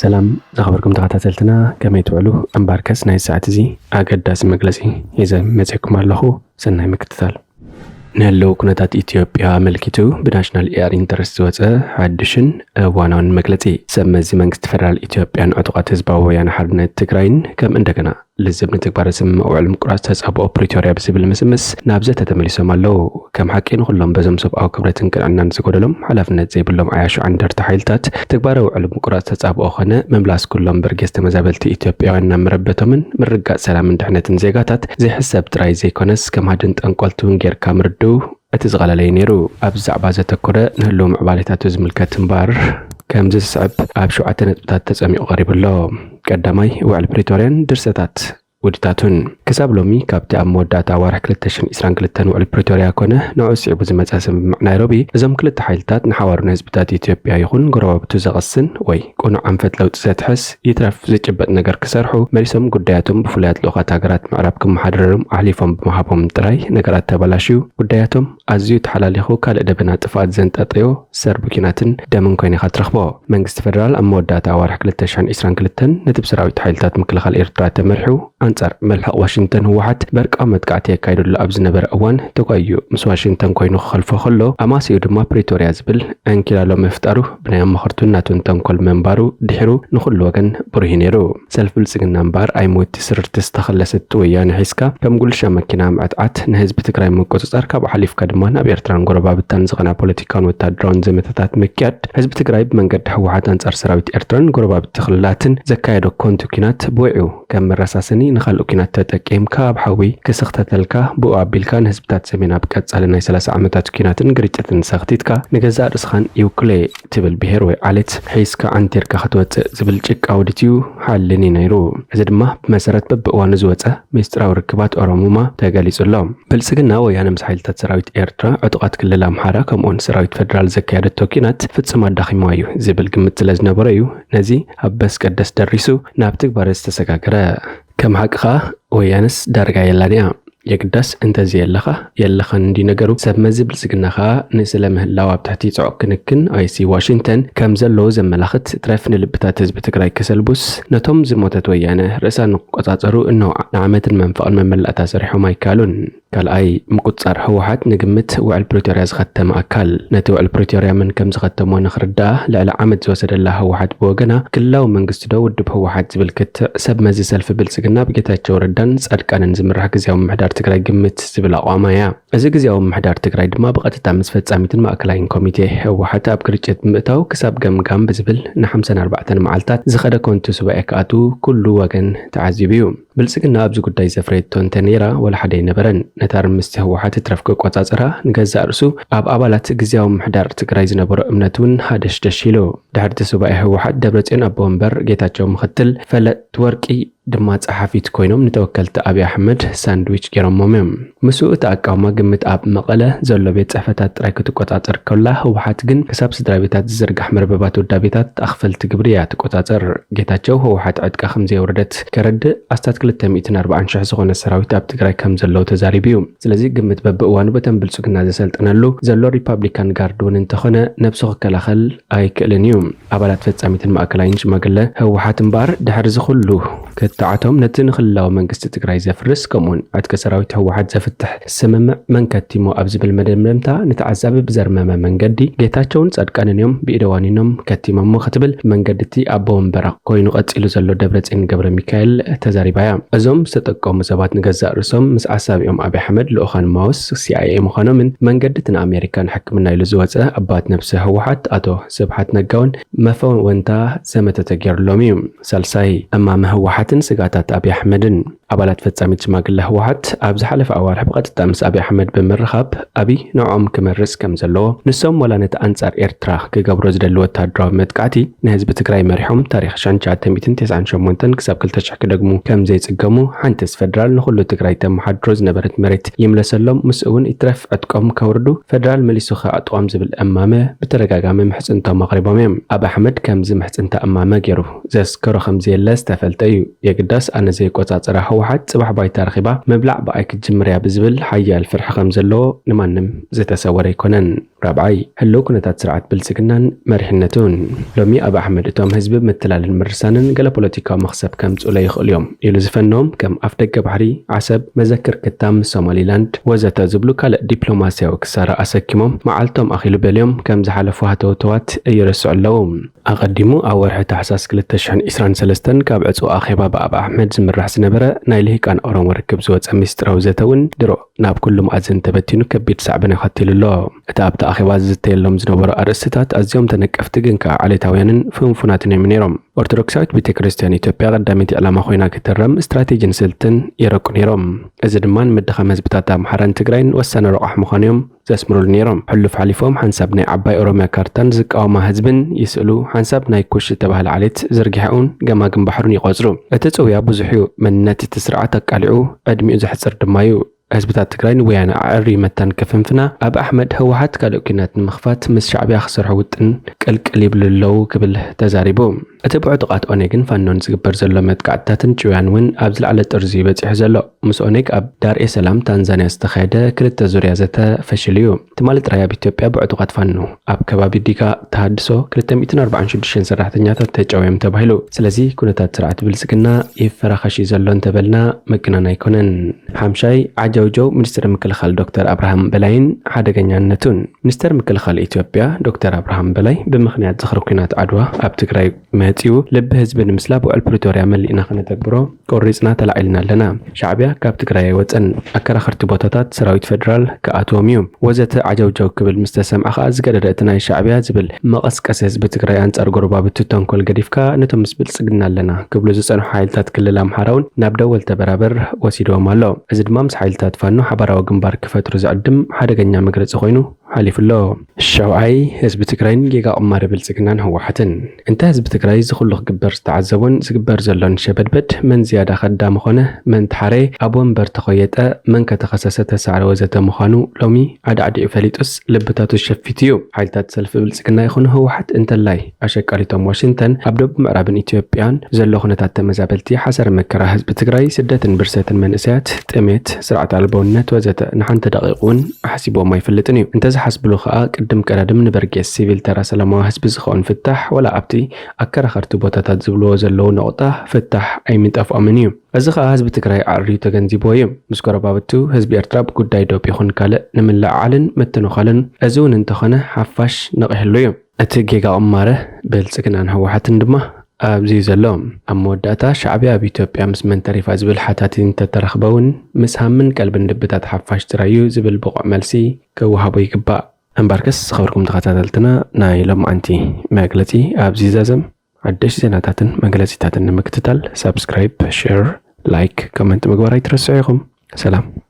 ሰላም ዝኸበርኩም ተኸታተልትና፣ ከመይ ትውዕሉ? እምበኣርከስ ናይ ሰዓት እዚ ኣገዳሲ መግለጺ ሒዘ መጺእኩም ኣለኹ። ሰናይ ምክትታል። ንህልው ኩነታት ኢትዮጵያ ኣመልኪቱ ብናሽናል ኤኣር ኢንተረስት ዝወጸ ሓድሽን እዋናውን መግለጺ። ሰብ መዚ መንግስቲ ፌደራል ኢትዮጵያን ዕጡቓት ህዝባዊ ወያነ ሓርነት ትግራይን ከም እንደገና ልዝብ ንትግባረ ስምምዕ ውዕል ምቁራጽ ተጻብኦ ፕሪቶርያ ብዝብል ምስምስ ናብ ዘተ ተመሊሶም ኣለዉ። ከም ሓቂ ንኹሎም በዞም ሰብኣዊ ክብረትን ቅንዕናን ዝጎደሎም ሓላፍነት ዘይብሎም ዓያሹ ዓንደርቲ ሓይልታት ትግባረ ውዕል ምቁራጽ ተጻብኦ ኾነ ምምላስ ኩሎም በርጌስ ተመዛበልቲ ኢትዮጵያውያን ናብ መረበቶምን ምርጋጽ ሰላምን ድሕነትን ዜጋታት ዘይሕሰብ ጥራይ ዘይኮነስ ከም ሃድን ጠንቆልቲ እውን ጌርካ ምርድኡ እቲ ዝቐለለ እዩ ነይሩ። ኣብዚ ዛዕባ ዘተኮረ ንህልው ምዕባሌታቱ ዝምልከት እምበኣር ከምዚ ዝስዕብ ኣብ ሸውዓተ ነጥብታት ተጸሚቑ ቀሪቡ ኣሎ። ቀዳማይ፣ ውዕል ፕሪቶርያን ድርሰታት ውዲታቱን። ክሳብ ሎሚ ካብቲ ኣብ መወዳእታ ኣዋርሕ ክልተ ሽሕን ዕስራን ክልተን ውዕል ፕሪቶርያ ኮነ ንዕኡ ስዒቡ ዝመጸ ስምምዕ ናይሮቢ እዞም ክልተ ሓይልታት ንሓዋሩ ንህዝብታት ኢትዮጵያ ይኹን ጎረባብቱ ዘቐስን ወይ ቅኑዕ ኣንፈት ለውጢ ዘትሕዝ ይትረፍ ዝጭበጥ ነገር ክሰርሑ መሊሶም ጉዳያቶም ብፍሉያት ልኡኻት ሃገራት ምዕራብ ክመሓደረሎም ኣሕሊፎም ብምሃቦም ጥራይ ነገራት ተበላሽዩ ጉዳያቶም ኣዝዩ ተሓላሊኹ ካልእ ደበና ጥፍኣት ዘንጠጠዮ ሰርቢ ኲናትን ደምን ኮይኑ ኢኻ ትረኽቦ። መንግስቲ ፌደራል ኣብ መወዳእታ ኣዋርሕ ክልተ ሽሕን ዕስራን ክልተን ነቲ ብሰራዊት ሓይልታት ምክልኻል ኤርትራ ተመሪሑ ኣንጻር መልሕቕ ዋሽንግተን ህወሓት በርቃዊ መጥቃዕቲ የካይደሉ ኣብ ዝነበረ እዋን ተጓዩ ምስ ዋሽንግተን ኮይኑ ክኸልፎ ከሎ ኣማሲኡ ድማ ፕሪቶርያ ዝብል ዕንኪላሎ ምፍጣሩ ብናይ ኣማኸርቱን ናቱን ተንኮል ምንባሩ ድሒሩ ንኹሉ ወገን ብሩህ እዩ ነይሩ። ሰልፊ ብልጽግና እምበኣር ኣይምውቲ ስርርቲ ዝተኸለሰት ወያነ ሒዝካ ከም ጉልሻ መኪና ምዕጥዓት ንህዝቢ ትግራይ ምቁጽጻር ካብኡ ሓሊፍካ ድማ ናብ ኤርትራን ጎረባብታን ዝቐና ፖለቲካውን ወታደራውን ዘመተታት ምክያድ ህዝቢ ትግራይ ብመንገዲ ህወሓት ኣንጻር ሰራዊት ኤርትራን ጎረባብቲ ክልላትን ዘካየዶ ኮንቱ ኲናት ብውዒኡ ከም መረሳሰኒ ንኻልእ ኲናት ተጠቂምካ ኣብ ሓዊ ክስኽተተልካ ብኡ ኣቢልካ ንህዝብታት ሰሜን ኣብ ቀጻሊ ናይ ሰላሳ ዓመታት ኲናትን ግርጭትን ሰኽቲትካ ንገዛእ ርእስኻን ይውክሎ እየ ትብል ብሄር ወይ ዓሌት ሒዝካ ዓንቲርካ ክትወጽእ ዝብል ጭቃ ውዲት እዩ ሓልኒ ነይሩ። እዚ ድማ ብመሰረት በብእዋኑ ዝወጸ ሚስጥራዊ ርክባት ኦሮሙማ ተገሊጹ ኣሎ። ብልጽግና ወያነ ምስ ሓይልታት ሰራዊት ኤርትራ፣ ዕጡቓት ክልል ኣምሓራ ከምኡውን ሰራዊት ፌደራል ዘካየደቶ ኲናት ፍጹም ኣዳኺምዋ እዩ ዝብል ግምት ስለ ዝነበሮ እዩ ነዚ ኣብ በስቀደስ ደሪሱ ናብ ትግባረ ዝተሰጋገረ። ከም ሓቅኻ ወያነስ ዳርጋ የላን እያ። የግዳስ እንተዘየለኻ የለኻን እንዲ ነገሩ። ሰብ መዚ ብልጽግና ኸኣ ንስለ ምህላው ኣብ ትሕቲ ጽዑቕ ክንክን ኣይሲ ዋሽንግተን ከም ዘለዉ ዘመላኽት ትረፍ ንልብታት ህዝቢ ትግራይ ከሰልቡስ ነቶም ዝሞተት ወያነ ርእሳ ንክቆጻጸሩ እነሆ ንዓመትን መንፈቕን መመላእታ ሰሪሖም ኣይከኣሉን። ካልኣይ፣ ምቁጽጻር ህወሓት ንግምት ውዕል ፕሪቶርያ ዝኸተመ ኣካል። ነቲ ውዕል ፕሪቶርያ መን ከም ዝኸተሞ ንክርዳኣ ልዕሊ ዓመት ዝወሰደላ ህወሓት ብወገና ክልላዊ መንግስቲ ዶ ውድብ ህወሓት ዝብል ክትዕ ሰብ መዚ ሰልፊ ብልጽግና ብጌታቸው ረዳን ጻድቃንን ዝምራሕ ግዝያዊ ምምሕዳር ትግራይ ግምት ዝብል ኣቋማ እያ። እዚ ግዝያዊ ምምሕዳር ትግራይ ድማ ብቐጥታ ምስ ፈጻሚትን ማእከላይን ኮሚቴ ህወሓት ኣብ ግርጭት ብምእታው ክሳብ ገምጋም ብዝብል ንሓምሳን ኣርባዕተን መዓልታት ዝኸደ ኮንቱ ሱባኤ ክኣትዉ ኩሉ ወገን ተዓዚቡ እዩ። ብልጽግና ኣብዚ ጉዳይ ዘፍረየቶ እንተ ነይራ ዋላ ሓደ ኣይነበረን። ነታ ርምስቲ ህወሓት ትረፍ ክቆጻጸራ ንገዛእ ርእሱ ኣብ ኣባላት ግዝያዊ ምምሕዳር ትግራይ ዝነበሮ እምነት እውን ሃደሽደሽ ኢሉ። ድሕሪ እቲ ሱባኤ ህወሓት ደብረጽዮን ኣቦ ወንበር፣ ጌታቸው ምኽትል፣ ፈለጥ ወርቂ ድማ ጸሓፊት ኮይኖም ንተወከልቲ ኣብይ ኣሕመድ ሳንድዊች ገይሮሞም እዮም። ምስኡ እቲ ኣቃውማ ግምት ኣብ መቐለ ዘሎ ቤት ጽሕፈታት ጥራይ ክትቆጻጸር ከላ ህወሓት ግን ክሳብ ስድራ ቤታት ዝዝርጋሕ መርበባት ውዳቤታት ኣኽፈልቲ ግብሪ እያ ትቆጻጸር። ጌታቸው ህወሓት ዕጥቃ ከም ዘየውረደት ከረድእ ኣስታት ክልተ ሚእትን ኣርባዓን ሽሕ ዝኾነ ሰራዊት ኣብ ትግራይ ከም ዘለዉ ተዛሪቡ እዩ። ስለዚ ግምት በብእዋኑ በተን ብልጽግና ዘሰልጥነሉ ዘሎ ሪፓብሊካን ጋርድ እውን እንተኾነ ነብሱ ክከላኸል ኣይክእልን እዩ። ኣባላት ፈጻሚትን ማእከላይን ሽማግለ ህወሓት እምበኣር ድሕሪ እዚ ኩሉ ክትዓቶም ነቲ ንክልላዊ መንግስቲ ትግራይ ዘፍርስ ከምኡውን ዕጥቂ ሰራዊት ህወሓት ዘፍትሕ ስምምዕ መን ከቲሞ ኣብ ዝብል መደምደምታ ንተዓዛቢ ብዘርመመ መንገዲ ጌታቸውን ጻድቃንን እዮም ብኢደ ዋኒኖም ከቲሞሞ ክትብል መንገዲ እቲ ኣቦ ወንበራ ኮይኑ ቀጺሉ ዘሎ ደብረጽዮን ገብረ ሚካኤል ተዛሪባ እያ። እዞም ዝተጠቀሙ ሰባት ንገዛእ ርእሶም ምስ ዓሳቢኦም ኣብይ ኣሕመድ ልኡኻን ማውስ ሲኣይኤ ምዃኖምን መንገዲ እቲ ንኣሜሪካን ሕክምና ኢሉ ዝወጸ ኣባት ነብሲ ህወሓት ኣቶ ስብሓት ነጋውን መፈወንታ ዘመተ ተገይሩሎም እዩ። ሳልሳይ፣ እማመ ህወሓትን ስግኣታት ኣብይ ኣሕመድን። ኣባላት ፈጻሚት ሽማግለ ህወሓት ኣብ ዝሓለፈ ኣዋርሕ ብቐጥታ ምስ ኣብይ ኣሕመድ ብምርኻብ ኣብይ ንዕኦም ክመርጽ ከም ዘለዎ፣ ንሶም ዋላ ነቲ ኣንጻር ኤርትራ ክገብሮ ዝደሊ ወታደራዊ መጥቃዕቲ ንህዝቢ ትግራይ መሪሖም ታሪኽ ሸሕን ትሽዓተ ሚእትን ተስዓን ሸሞንተን ክሳብ ክልተ ሽሕ ክደግሙ ከም ዘይጽገሙ፣ ሓንትስ ፈደራል ንኹሉ ትግራይ ተመሓድሮ ዝነበረት መሬት ይምለሰሎም፣ ምስኡ እውን ይትረፍ ዕጥቆም ከውርዱ፣ ፈደራል መሊሱ ከዕጥቖም ዝብል እማመ ብተደጋጋሚ ምሕጽንቶም ኣቕሪቦም እዮም። ኣብይ ኣሕመድ ከምዚ ምሕጽንታ እማመ ገይሩ ዘስከሮ ከም ዘየለ ዝተፈልጠ እዩ። የግዳስ ኣነ ዘይቆጻጸራ ህወሓት ጽባሕ ባይታ ረኺባ ምብላዕ ብኣይ ክትጅምር እያ ብዝብል ሓያል ፍርሒ ከም ዘለዎ ንማንም ዝተሰወረ ኣይኮነን። ራብዓይ፣ ህልው ኩነታት ስርዓት ብልጽግናን መሪሕነቱን። ሎሚ ኣብ ኣሕመድ እቶም ህዝቢ ምትላልን ምርሳንን ገለ ፖለቲካዊ መኽሰብ ከምጽኡለይ ይኽእሉ እዮም ኢሉ ዝፈኖም ከም ኣፍደገ ባሕሪ፣ ዓሰብ፣ መዘክር ክታም፣ ሶማሊላንድ ወዘተ ዝብሉ ካልእ ዲፕሎማስያዊ ክሳራ ኣሰኪሞም መዓልቶም ኣኺሉ በልዮም ከም ዝሓለፉ ሃተውተዋት ይርስዑ ኣለዉ። ኣቐዲሙ ኣብ ወርሒ ታሕሳስ ክልተ ሽሕን ዕስራን ሰለስተን ካብ ዕጹው ኣኼባ ብኣብ ኣሕመድ ዝምራሕ ዝነበረ ናይ ልሂቃን ኦሮሞ ርክብ ዝወጸ ሚስጥራዊ ዘተ እውን ድሮ ናብ ኩሉ መኣዝን ተበቲኑ ከቢድ ሳዕቤን ኣኸቲሉ ኣሎ። እቲ ኣብቲ ኣኼባ ዝዝተየሎም ዝነበሩ ኣርእስትታት ኣዝዮም ተነቀፍቲ ግን ከኣ ዓሌታውያንን ፍንፉናትን እዮም ነይሮም። ኦርቶዶክሳዊት ቤተ ክርስቲያን ኢትዮጵያ ቀዳመይቲ ዕላማ ኮይና ክትረም ስትራቴጂን ስልትን የረቁ ነይሮም። እዚ ድማ ንምድኻም ህዝብታት ኣምሓራን ትግራይን ወሳኒ ረቋሕ ምዃኑ እዮም ዘስምሩሉ ነይሮም። ሕሉፍ ሓሊፎም ሓንሳብ ናይ ዓባይ ኦሮሚያ ካርታን ዝቃወማ ህዝብን ይስእሉ፣ ሓንሳብ ናይ ኩሽ ዝተባህለ ዓሌት ዝርጊሐኡን ገማግም ባሕሩን ይቖጽሩ። እቲ ጽውያ ብዙሕ እዩ። መንነት እቲ ስርዓት ኣቃሊዑ ዕድሚኡ ዘሕጽር ድማ እዩ። ህዝብታት ትግራይ ንወያነ ኣዕርዩ መታን ክፍንፍና ኣብ ኣሕመድ ህወሓት ካልእ ኲናት ንምኽፋት ምስ ሻዕቢያ ክሰርሑ ውጥን ቅልቅል ይብሉ ኣለዉ ክብል ተዛሪቡ። እቲ ብዕጡቓት ኦኔግን ፋኖን ዝግበር ዘሎ መጥቃዕትታትን ጭውያን እውን ኣብ ዝለዓለ ጥርዚ በጺሑ ዘሎ። ምስ ኦኔግ ኣብ ዳር ኤ ሰላም ታንዛንያ ዝተኻየደ ክልተ ዙርያ ዘተ ፈሽሉ እዩ። ትማሊ ጥራይ ኣብ ኢትዮጵያ ብዕጡቓት ፋኖ ኣብ ከባቢ ዲጋ ተሃድሶ ክልተ ሚእትን ኣርባዓን ሽዱሽተን ሰራሕተኛታት ተጨውዮም ተባሂሉ። ስለዚ ኩነታት ስርዓት ብልጽግና ይፈራኸሽ እዩ ዘሎ እንተበልና ምግናን ኣይኮነን። ሓምሻይ፣ ዓጀውጀው ሚኒስትር ምክልኻል ዶክተር ኣብርሃም በላይን ሓደገኛነቱን። ሚኒስተር ምክልኻል ኢትዮጵያ ዶክተር ኣብርሃም በላይ ብምኽንያት ዝኽሪ ኲናት ዓድዋ ኣብ ትግራይ መጺኡ ልቢ ህዝቢ ንምስላብ ውዕል ፕሪቶርያ መሊእና ከነተግብሮ ቆሪጽና ተላዒልና ኣለና። ሻዕቢያ ካብ ትግራይ ኣይወጸን። ኣከራኸርቲ ቦታታት ሰራዊት ፌደራል ክኣትዎም እዩ ወዘተ ዓጀውጀው ክብል ምስ ተሰምዐ ከኣ ዝገደደ እቲ ናይ ሻዕቢያ ዝብል መቐስቀሲ ህዝቢ ትግራይ ኣንጻር ጎረባብቲ ተንኮል ገዲፍካ ነቶም ምስ ብልጽግና ኣለና ክብሉ ዝጸንሑ ሓይልታት ክልል ኣምሓራ እውን ናብ ደወል ተበራበር ወሲድዎም ኣሎ። እዚ ድማ ምስ ሓይልታት ፋኖ ሓባራዊ ግንባር ክፈጥሩ ዝዕድም ሓደገኛ መግለጺ ኮይኑ ሓሊፉ ኣሎ። ሻውዓይ፣ ህዝቢ ትግራይን ጌጋ ቅማሪ ብልጽግናን ህወሓትን። እንተ ህዝቢ ትግራይ እዚ ኩሉ ክግበር ዝተዓዘቦን ዝግበር ዘሎን ሸበድበድ መን ዝያዳ ከዳሚ ኾነ፣ መን ተሓረየ፣ ኣብ ወንበር ተኾየጠ፣ መን ከተኸሰሰ ተሳዕረ ወዘተ ምዃኑ ሎሚ ኣዳዕዲዑ ፈሊጡስ ልብታቱ ሸፊቱ እዩ። ሓይልታት ሰልፊ ብልጽግና ይኹኑ ህወሓት እንተላይ ኣሸቃሊቶም ዋሽንግተን ኣብ ደቡብ ምዕራብን ኢትዮጵያን ዘሎ ኩነታት ተመዛበልቲ፣ ሓሰረ መከራ ህዝቢ ትግራይ፣ ስደትን ብርሰትን መንእሰያት፣ ጥሜት፣ ስርዓት ኣልቦነት ወዘተ ንሓንቲ ደቂቕ እውን ኣሕሲቦም ኣይፈልጥን እዩ። እንተዝሓስብሉ ከኣ ቅድም ቀዳድም ንበርጌስ ሲቪል ተራ ሰላማዊ ህዝቢ ዝኸውን ፍታሕ ወላ ኣብቲ ኣከራኸርቲ ቦታታት ዝብልዎ ዘለዉ ነቑጣ ፍታሕ ኣይምጠፍኦምን እዩ። እዚ ከኣ ህዝቢ ትግራይ ኣዕርዩ ተገንዚብዎ እዩ። ምስ ጎረባብቱ ህዝቢ ኤርትራ ብጉዳይ ዶብ ይኹን ካልእ ንምልዕዓልን ምትንዃልን እዚ እውን እንተኾነ ሓፋሽ ነቒሕሉ እዩ። እቲ ጌጋ ቅማረ ብልጽግናን ህወሓትን ድማ ኣብዚ እዩ ዘሎ። ኣብ መወዳእታ ሻዕቢያ ኣብ ኢትዮጵያ ምስ መን ተሪፋ ዝብል ሓታቲ እንተተረኽበ እውን ምስ ሃምን ቀልብን ልብታት ሓፋሽ ጥራይ እዩ ዝብል ብቑዕ መልሲ ክወሃቦ ይግባእ። እምበርከስ ዝኸበርኩም ተኸታተልትና ናይ ሎማዓንቲ መግለጺ ኣብዚ ይዛዘም። ሓደሽቲ ዜናታትን መግለጺታትን ንምክትታል ሳብስክራይብ፣ ሼር፣ ላይክ፣ ኮመንት ምግባር ኣይትረስዑ ኢኹም። ሰላም።